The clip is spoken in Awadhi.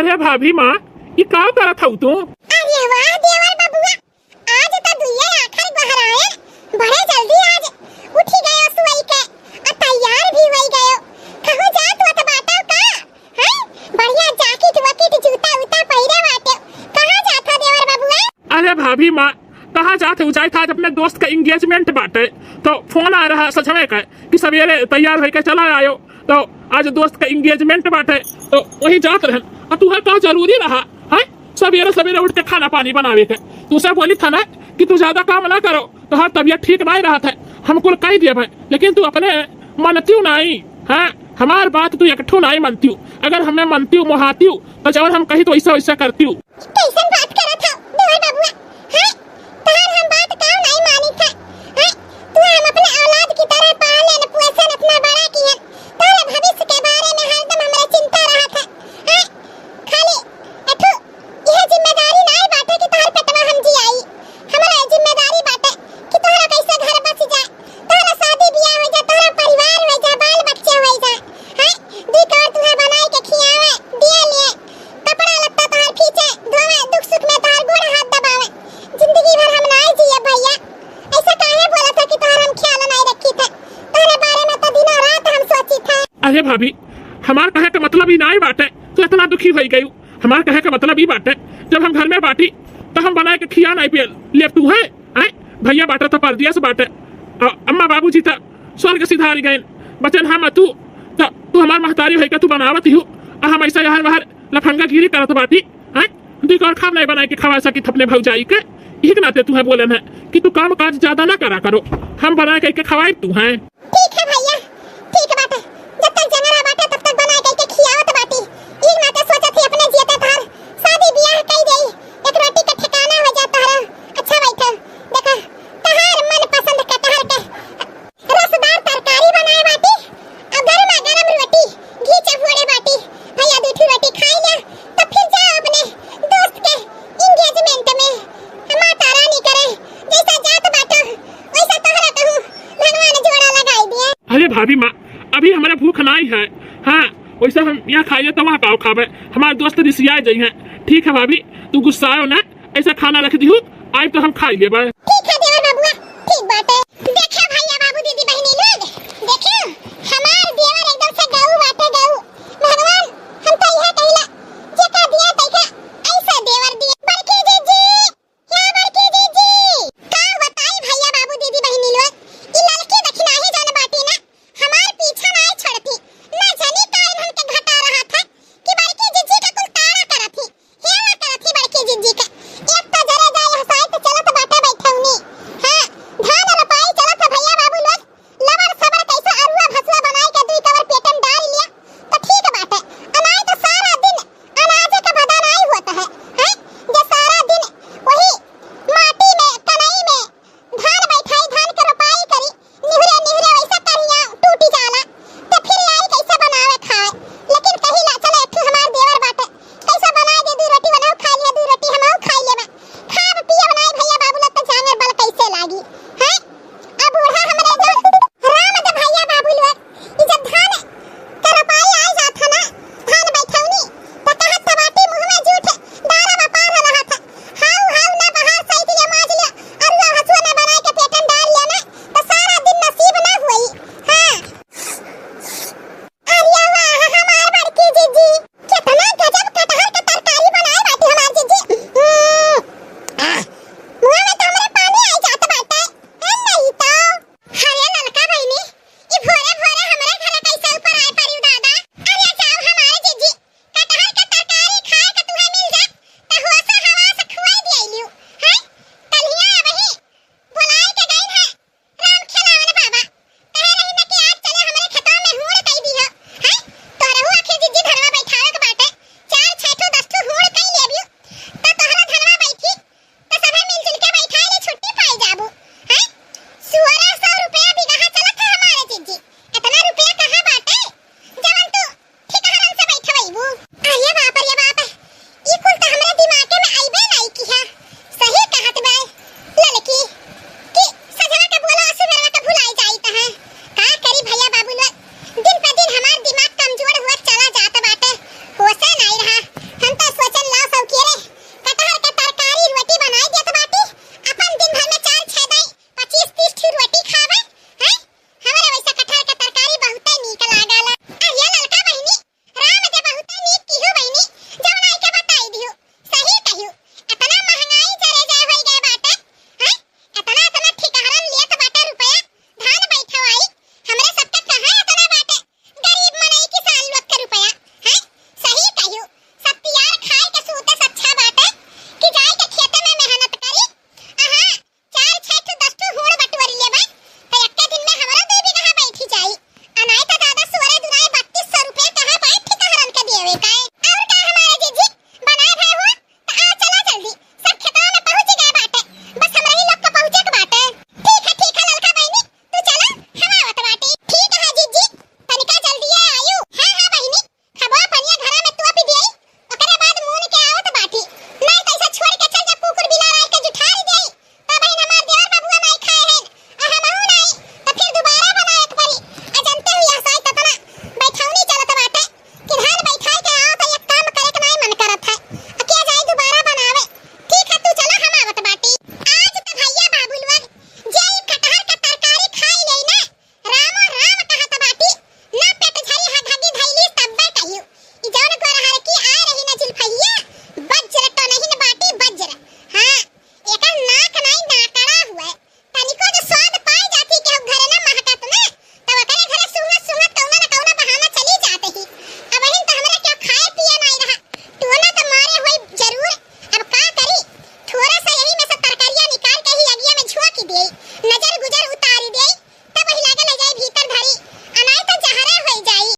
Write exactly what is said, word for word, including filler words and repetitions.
ए भाभी माँ, ई का करत हऊ तू? अरे वाह देवर बबुआ, आज त दुइये आखर गोहराए, बड़े जल्दी आज उठी गयो सोई के, आ तैयार भी होई गयो। कहूँ जात वत बाटो का? हैं? बढ़िया जैकेट वैकेट, जूता उता पहिरे बाटे। कहाँ जात हो देवर बबुआ? अरे भाभी माँ, कहाँ जात हो? जात आज अपने दोस्त का engagement बाटे, तो फोन आ रहा सजवे का कि सवेरे तैयार होके चला आयो। तो आज दोस्त का engagement बाटे, तो वही जात रहन। आ तुहे का जरूरी रहा, हैं? सवेरे सवेरे उठ के खाना पानी बनावे के। तुसे बोली था ना कि तू ज्यादा काम ना करो, तोहार तबियत ठीक नाई रहत है, हम कुल कह दिए भाई, लेकिन तू अपने मनतियो नाई, हाँ, हमार बात तू एकठो नाई मनतियो। अगर हमें मनतियो, मोहातियो, तो जवन हम कही तो वैसा वैसा करतियो। कैसन बात करत हो देवर बबुआ? हाँ, तोहार हम बात काउ नाई मानी था? हाँ, तू हम अपने औलाद की तरह पालन पोषण इतना बड़ा किहन, तोहरे भविष्य के बारे में हरदम हमरा चिंता रहत है। हाँ, खाली एठो इहे जिम्मेदारी नाई बाटे कि तोहर पेटवा हम जियाई। हमरा जिम्मेदारी बाटे कि तोहरा कैसे घर बस जाए, तोहरा शादी बियाह हो जाए, तोहरा परिवार हो जाए, बाल बच्चे हो जाए। हैं? दुई कौर तुहे बनाई के खियावे, दिए लिए, कपड़ा लत्ता तोहर खींचे, धोवे, दुख सुख में तोहर गोड़ हाथ दबावे। जिंदगी भर हम नाई जिए भैया। ऐसा काहे बोला था कि तोहर हम ख्याल नाई रखी थे? तोहरे बारे में तो दिनों रात हम सोची थे। अरे भाभी, हमार कहे का मतलब ई नाई बाटे, तू इतना दुखी होई गई। हमार कहे का मतलब ई बाटे, जब हम घर में बाटी, तो हम बनाए के खिया नाई पियल लेब तू है, हैं? भैया बाटे तो परदेस बाटे, अ-, अम्मा बाबूजी तो स्वर्ग सिधार गए, बचन हम तू, तो तू हमार महतारी होई के तू बनावत ही हो, आ हम ऐसा यहाँ बाहर लफंगागिरी करत बाटी, हैं? दुई कौर खाब नाई बनाए के खवा सकी अपने भौजाई के, इही के नाते तुहे बोलन है कि तू काम काज ज्यादा ना करा करो, हम बनाए के खवाई तू हैं। ठीक है भैया, ठीक बाटे। जब तक जंगरा बाटे, तब तक बनाए कइके खियावत बाटी। ई नाते सोचत ही अपने जियते तोहार शादी बियाह कई देई। एक रोटी के ठिकाना हो जा तोहरा। अच्छा बैठा, देखा, तोहार मन पसंद कटहल के रसदार तरकारी बनाए बाटी, और गरमा गरम रोटी, घी चहुड़े बाटी। भैया, दू ठो रोटी खाई ले, तब फिर जाओ अपने दोस्त के engagement में। माता रानी करे, जैसा जात बाटो, वैसा तोहरा कहूँ भगवान जोड़ा लगाई दिए। अरे भाभी माँ, अभी हमरा भूख नाई है। हाँ, वैसे हम यहाँ खाइए तो वहाँ का खाबे, हमार दोस्त रिसिया जइहैं। ठीक है भाभी, तू गुस्साओ ना, ऐसा खाना रख दिहू, आइब तो हम खाई लेबे। ठीक है देवर बबुआ, ठीक बाटे। देखे भैया, बाबू, दीदी, बहिनी लोग, देखे,